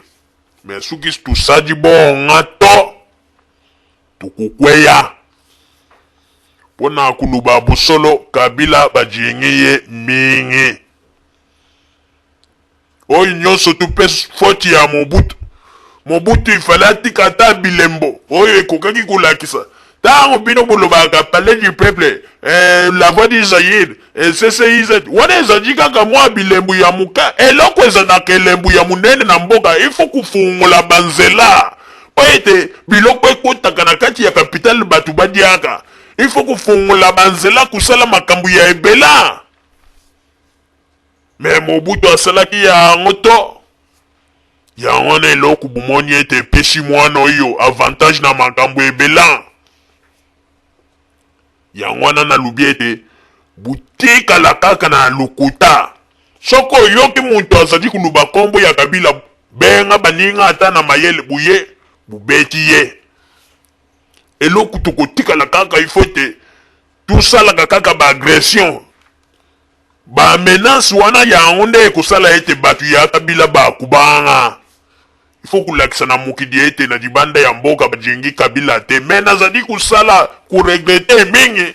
mais soki tosali bonga to tokokweya mpo na koloba bosolo Kabila bajingi ye mingi. Oyo nyonso tu pe faute ya Mobutu. Mobutu il fallait atika ata bilembo oyo ekokaki kolakisa. Tango bino bolobaka palais du peuple, eh, la voix du Zaïre, eh, CCIZ, wana ezali kaka mwa bilembo ya moke. Eloko ezalaka elembo ya monene na mboka, il faut kofungola banzela mpo ete biloko ekotaka na kati ya capitale bato badiaka. Il faut kofungola banzela, kosala makambo ya ebela. Me Mobutu asalaki yango to yango wana eloko bomoni ete epesi mwana oyo avantage na makambo ebela. Yango wana nalobi ete botikala kaka na lokuta. Soki oyoki moto azali koloba nkombo ya Kabila, benga baninga ata na mayele boye bobeti ye. Eloko tokotikala kaka il faut ete tosalaka kaka ba agression Ba menaces wana yango nde ekosala ete batu ya Kabila ba kobanga. Il faut kolakisa na mokili ete na libanda ya mboka balingi Kabila te. Mais nazali kosala ko regretter mingi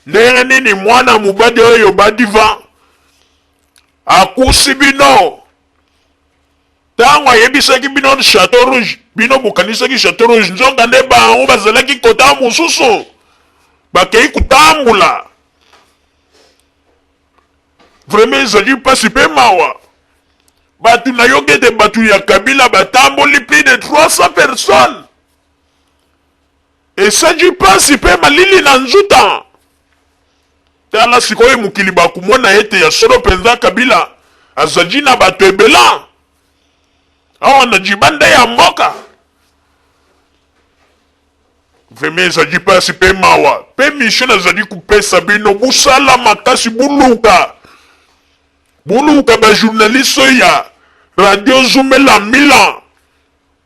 ndenge nini mwana mobali oyo Badiva akusi bino tango ayebisaki bino Chateau Rouge, bino bokanisaki Chateau Rouge, nzoka nde bango bazalaki kota mosusu bakei kotambula. Vraiment ezali mpasi mpe mawa. Bato nayoki ete bato ya Kabila batamboli plus de 300 personnes. Esali mpasi mpe malili na nzuta. Tala sikoyo mokili bakomona ete ya solo mpenza Kabila azali na bato ebela awa na libanda ya mboka. Vraiment ezali pasi pe mawa pe mission nazali kopesa bino bosala makasi boluka boluka ba journaliste oyo ya radio zumela milan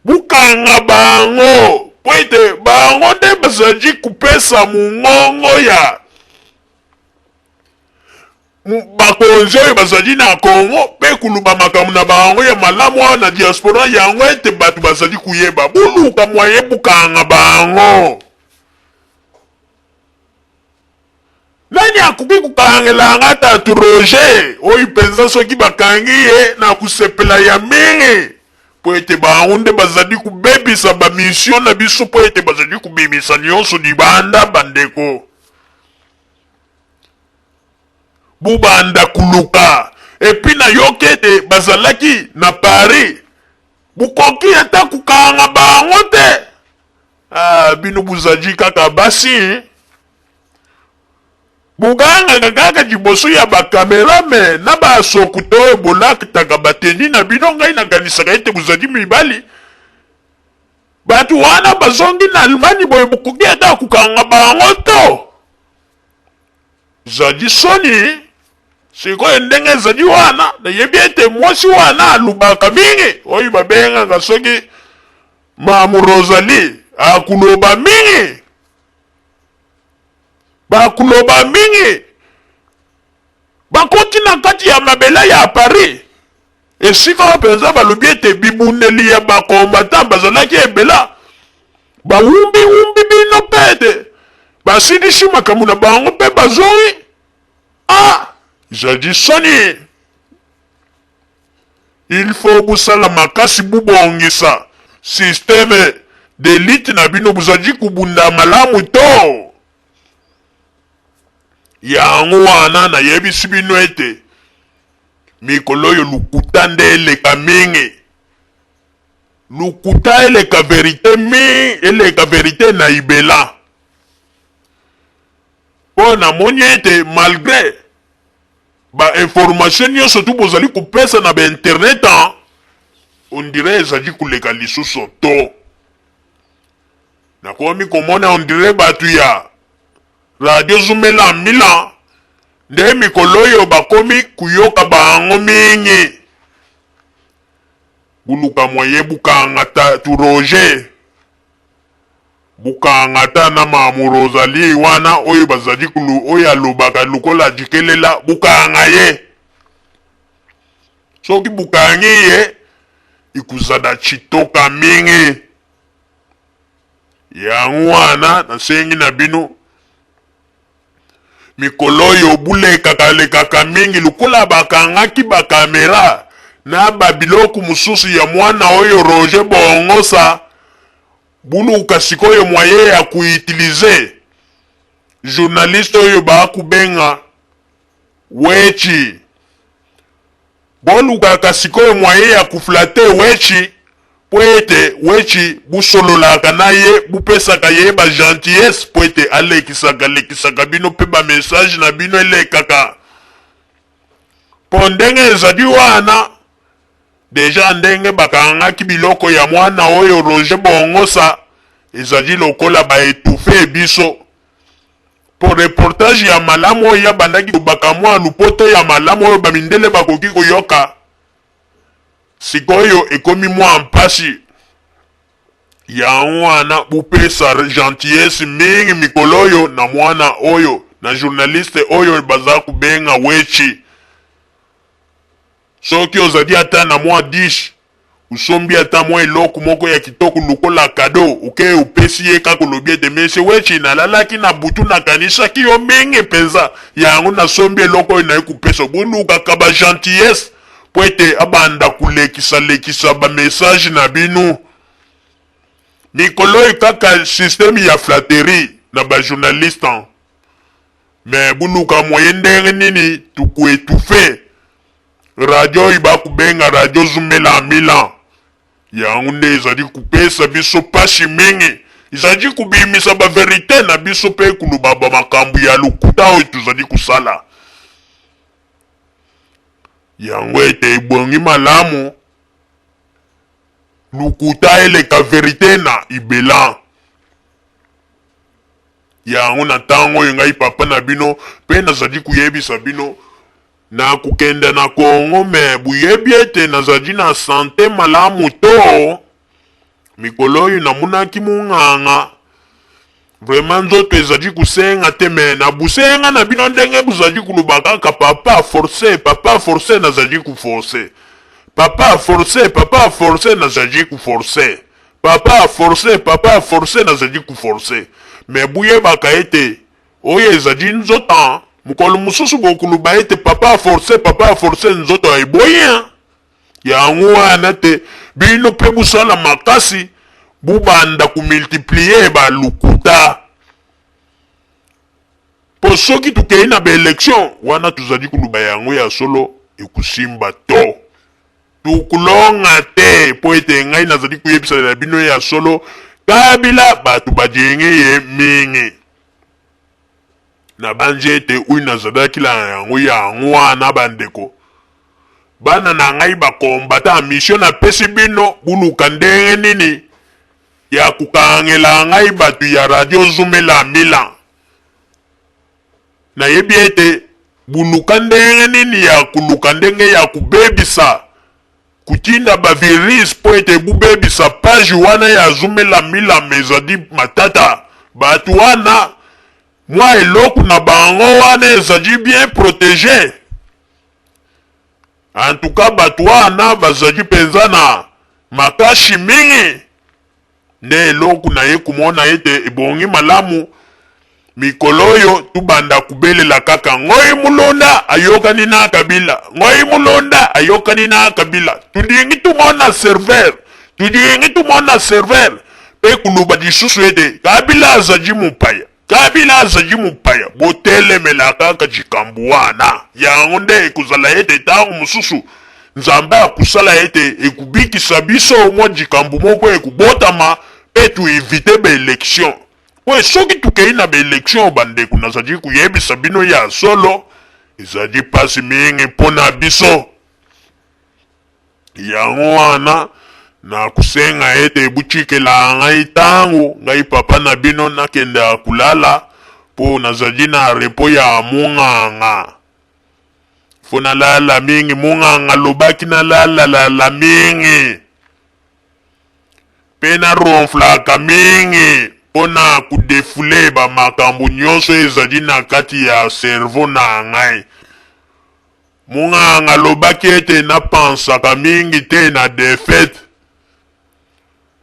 bokanga bango po ete bango nde bazali kopesa mongongo ya Bakonzi oyo bazali na Congo pe koloba makambo na bango ya malamu awa na diaspora yango ete bato bazali koyeba. Boluka moyen bokanga bango. Nani akoki kokangela nga tatu Roger oyo mpenza soki bakangi ye na kosepela ya mingi mpo ete bango nde bazali kobebisa ba mission na biso mpo ete bazali kobimisa nyonso libanda bandeko bobanda koluka epuis nayoki ete bazalaki na Paris bokoki ata kokanga bango te ah, bino bozali kaka basi Bogangaka kaka liboso ya ba camera mais na ba sokuta oyo bolataka ba tenue na bino ngai nakanisaka ete bozali mibali. Batu wana bazongi na Allemagne boye bokoki ata kokanga bango to? Ezali soni. Sikoyo ndenge ezali wana nayebi ete mwasi wana alobaka mingi oyo babengaka soki Mamu Rosalie akuloba mingi. Bakuloba mingi bakoti na kati ya mabele ya Paris, esika oyo mpenza balobi ete bibundeli ya ba combattants bazalaki ebela. Bawumbi-wumbi bino mpe ete basilisi makambo na bango mpe bazongi. Ah, ezali soni! Il faut bosala makasi bobongisa systeme d'elite na bino bozali kobunda malamu to? Yango wana nayebisi bino ete mikolo oyo lokuta nde eleka mingi. Lokuta eleka verite mingi, eleka verite na ibela. Mpo namoni ete malgre Ba information nionso tout bozali kopesa na ba internet on dirait ezali koleka lisusu to nakomi komona on dirait batu ya radio zumela milan nde mikolo oyo bakomi koyoka bango mingi boluka moyen bokanga tatu Roger. Bokanga ata na mamu Rosalie wana oyo bazali kulu oyo alobaka lokola jikelela bokanga ye soki bokangi ye ikozala chitoka mingi yango wana nasengi na bino Mikolo oyo bulekaka lekaka mingi lokola bakangaki ba camera na ba biloko mosusu ya mwana oyo Roger Bongosa buluka sikoyo moyen ya ko utiliser journaliste oyo ba kubenga Wetshi Bolukaka sikoyo moyen ya ko flatter Wetshi po ete Wetshi bosololaka na ye, bopesaka ye ba gentillesse po ete alekisaka lekisaka bino pe ba messages na bino elekaka. Po ndenge ezali wana dejà ndenge bakangaki biloko ya mwana oyo Roger Bongosa ezali lokola ba etouffer biso. Po reportage ya malamu oyo abandaki kobaka mwa lopoto ya malamu oyo ba mindele bakoki koyoka, sikoyo ekomi mwa mpasi. Yango wana bopesa gentillesse mingi mikolo oyo na mwana oyo, na journaliste oyo baza kobenga Wetshi. Soki ozali ata na mwa dish, osombi ata mwa eloko moko ya kitoko lokola kado, okei opesi ye kaka olobi ete, Monsieur Wetshi, nalalaki na butu nakanisaki yo mingi mpenza, yango nasombi eloko oyo naye kopesa. Bolukaka ba gentillesse mpo ete abanda kolekisa-lekisa ba messages na bino. Mikolo oyo kaka système ya flatterie na ba journalistes. Mais boluka moyen ndenge nini toko etouffer radio oyo bakobenga radio zumela milan yango nde ezali kopesa biso pasi mingi ezali kobimisa ba verite na biso pe koloba ba makambo ya lokuta oyo tozali kosala yango ete ebongi malamu lokuta eleka verite na ibelan. Yango na ntango oyo ngai papa na bino mpe nazali koyebisa bino, nakokenda na Congo mais boyebi ete nazali na sante malamu to mikolo oyo namonaki monganga vraiment nzoto ezali kosenga te mais na bosenga na bino ndenge bozali koloba kaka papa force papa force nazali koforce papa force papa force nazali koforce Papa a force papa a force nazali ko force mais boyebaka ete. Oyo ezali nzoto. Mokolo mosusu bokoloba ete papa aforce, papa aforce, nzoto eboyi. Yango wana te bino mpe bosala makasi, bobanda komultiplier balukuta. Mpo soki tokei na baélection wana, tozali koloba yango ya solo, ekosimba to tokolonga te, mpo ete ngai nazali koyebisa na bino ya solo, Kabila bato badenge ye mingi. Nabanzi ete oyo nazalaki na yango, yango wana. Bandeko, bana na ngai bakombata mission napesi bino, boluka ndenge nini ya kokangela ngai bato ya Radio Zumela Milan. Nayebi ete boluka ndenge nini ya koluka ndenge ya kobebisa, kotinda bavirus mpo ete bobebisa page wana ya Zumela Milam. Ezali matata. Bato wana, mwa eloko na bango wana ezali bien protégé. En tout cas, bato wana bazali mpenza na makasi mingi. Nde eloko na ye komona ete ebongi malamu mikolo oyo tubanda kobelela kaka Ngoi Mulunda ayokani na Kabila, Ngoi Mulunda ayokani na Kabila. Tulingi tumona serveur, tulingi tumona serveur mpe koloba lisusu ete Kabila azali mopaya, Kabila azali mopaya. Botelemela kaka likambo wana. Yango nde ekozala ete ntango mosusu Nzambe akosala ete ekobikisa biso mwa likambo moko ekobotama mpe toéviter baélection. Po soki tokei na baélection, bandeko, nazali koyebisa bino ya solo, ezali mpasi mingi mpo na biso. Yango wana nakosenga ete botikela ngai ntango, ngai papa na bino, nakendaka kolala, mpo nazali na repos ya monganga. Fo nalala mingi. Monganga alobaki nalalalala mingi mpe naronflaka mingi mpo na kodéfouler bamakambo nyonso ezali na kati ya cerveau na ngai. Monganga alobaki ete napansaka mingi te na défaite,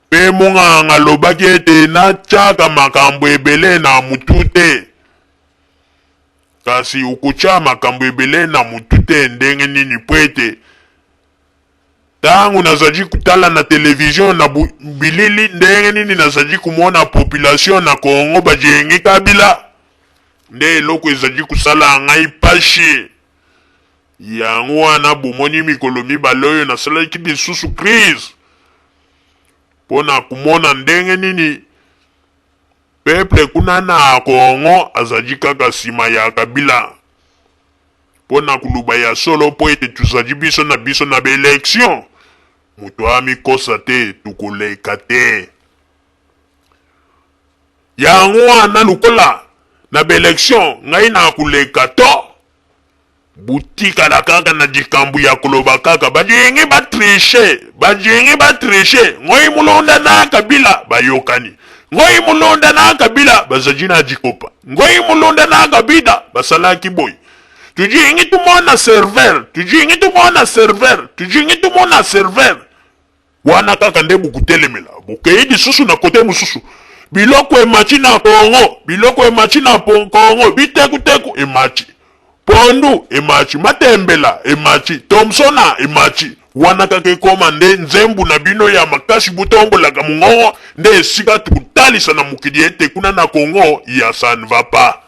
mpe monganga alobaki ete natiaka makambo ebele na mutu te. Kasi okotya makambo ebele na mutu te ndenge nini? Mpo ete ntango nazali kotala na televizio na bilili ndenge nini nazali komona population na Kongo bajengi Kabila, nde eloko ezali kosala ngai pashi. Yango wana bomoni mikolo 2 oyo nasalaki lisusu crise mpo na komona ndenge nini peuple kuna na Kongo azali kaka nsima ya Kabila. Mpo na koloba ya solo, mpo ete tozali biso na biso na baélection, moto amikosa te, tokoleka te. Yango wana, lokola na baélection ngai na koleka to, botikala kaka na likambo ya koloba kaka balingi batricher, balingi batricher. Ngoi Mulunda na Kabila bayokani, Ngoi Mulunda na Kabila bazali na likopa, Ngoi Mulunda na Kabila basalaki boye. Tulingi tumona serveur, tulingi tumona serveur, tulingi tumona serveur. Wana kaka nde bokotelemela. Bokei lisusu na kote mosusu, biloko emaci na Kongo, biloko emaci na Kongo, bitekuteku emaci, pondu emaci, matembela emaci, thomsona emaci. Wana kaka ekoma nde nzembu na bino ya makasi, botombolaka mongongo. Nde esika tokotalisa na mokili ete kuna na Kongo ya ça ne va pas.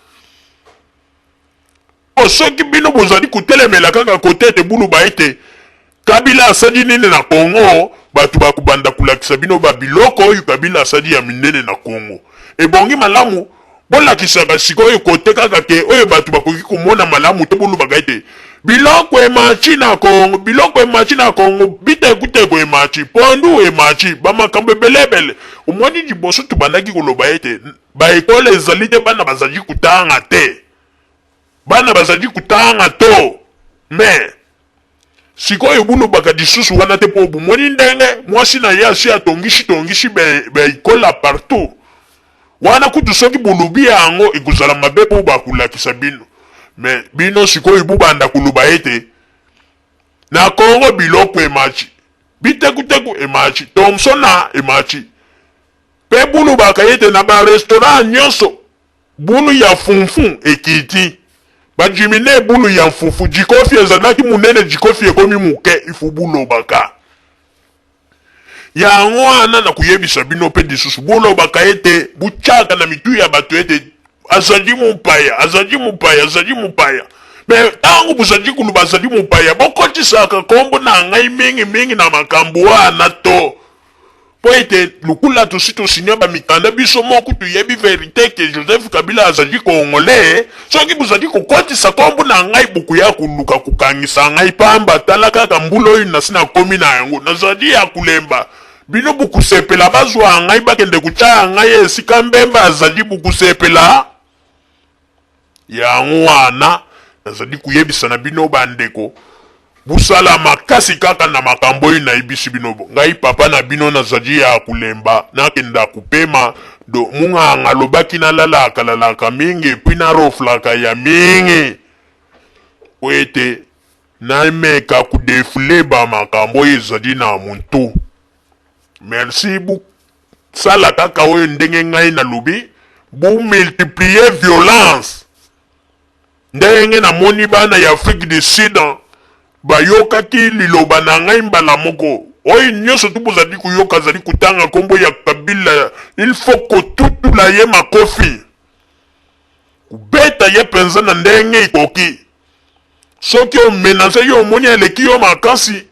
Po soki bino bozali kotelemela kaka kote ete buluba ete Kabila asali nini na Kongo, bato bakobanda kolakisa bino babiloko oyo Kabila asali ya minene na Kongo. Ebongi malamu bolakisaka sikoyo kote kaka ke oyo bato bakoki komona malamu te. Bolobaka ete biloko emaci na Kongo, biloko emaci na Kongo, bitekuteko emaci, pondu emaci, bamakambo ebeleebele. Omoni, liboso tobandaki koloba ete baécole ezali te, bana bazali kotanga te, bana bazali kotanga to. Mais sikoyo bolobaka lisusu wana te, mpo bomoni ndenge mwasi na ye asi atongisi tongisi baécole partout wana. Kutu soki bolobi yango ekozala mabe, mpo bakolakisa bino. Mais bino sikoyo bobanda koloba ete na Kongo biloko emaci, bitekuteku emaci, thomsona emaci, mpe bolobaka ete na barestaurant nyonso. Bunu ya funfun ekiti. Ba diminuer bunu ya fufu. Jikofi ezalaki munene jikofi ekomi muke. Il faut bulobaka. Yango wana na koyebisa bino mpe lisusu bolobaka ete botyaka na mitu ya bato ete azali mopaya, azali mopaya, azali mopaya. Me ntango bozali koloba azali mopaya, bokotisaka nkombo na ngai mingimingi na makambo wana to mpo ete lokola tosi tosinya bamikanda biso moko toyebi verite ke Joseph Kabila azali congolais. Soki bozali kokotisa nkombo na ngai, bokoya koluka kokangisa ngai pamba. Tala kaka mbula oyo nasi nakomi na yango, nazali ya kolemba. Bino bokosepela bazwa ngai bakende kotya ngai esika mbemba azali, bokosepela? Yango wana nazali koyebisa na bino bandeko, bosala makasi kaka na makambo oyo nayebisi bino. Ngai papa na bino nazali ya kolemba, nakenda kopema. Do munganga alobaki nalalaka lalaka mingi epui naroflaka ya mingi po ete nameka kodefule ba makambo oyo ezali na mutu. Merci bosala kaka oyo ndenge ngai nalobi, bo multiplier violence ndenge namoni bana ya Afrique du Sud bayokaki liloba na ngai mbala moko. Oyo nyonso tu bozali koyoka azali kotanga nkombo ya Kabila, il faut kotutula ye makofi, kobeta ye mpenza na ndenge ekoki. Soki omenase ye omoni aleki yo makasi,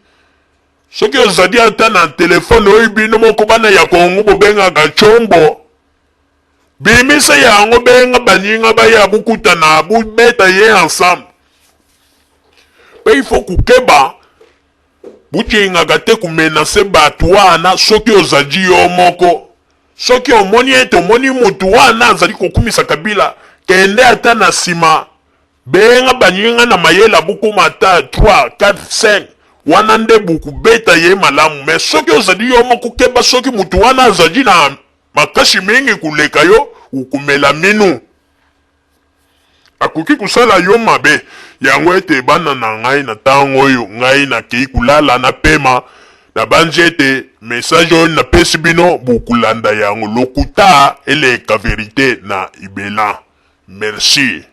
Soki ozali ata na telefone oyo bino moko bana ya Congo bobengaka tshombo, bimisa yango benga baninga baya bokutana bobeta ye ensemble. Pe il faut kokeba bojingaka te komenase bato wana soki ozali yo moko. Soki omoni ete omoni motu wana azali kokumisa Kabila, kende ata na sima Benga baninga na mayele bokoma ata 3, 4, 5 wana nde bokobeta ye malamu. Mais soki ozali yo moko keba, soki motu wana azali na makasi mingi koleka yo, okomela minu, akoki kosala yo mabe. Yango ete bana na ngai, na ntango oyo ngai nakei kolala napema, nabanzi ete message oyo napesi bino bokolanda yango. Lokuta eleka verite na ibela. Merci.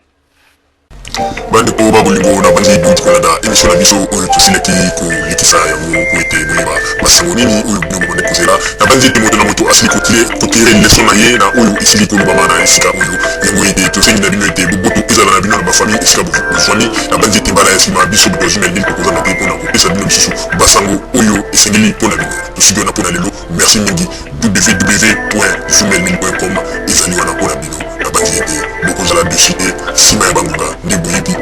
Bandeko ba bolingo na banzi bouti kolanda emission na biso oyo tosilaki kolekisa yango po ete boyeba basango nini oyo bino bobandaki kozela. Na banzi ete moto na moto asili kotire leson na ye na oyo esili kolobama na esika oyo. Yango ete tosengi na bino ete boboto ezala na bino na bafamille esika bozwami. Na banzi ete mbala ya sima biso bato ya Zumelville tokozanga te pona kopesa bino lisusu basango oyo esengeli pona bino. Tosuki wana pona lelo. Merci mingi. www.zumelville.com ezali wana pona bino. Nabanzi ete bokozala deçu te. Sima ya bangonga nde boyebi.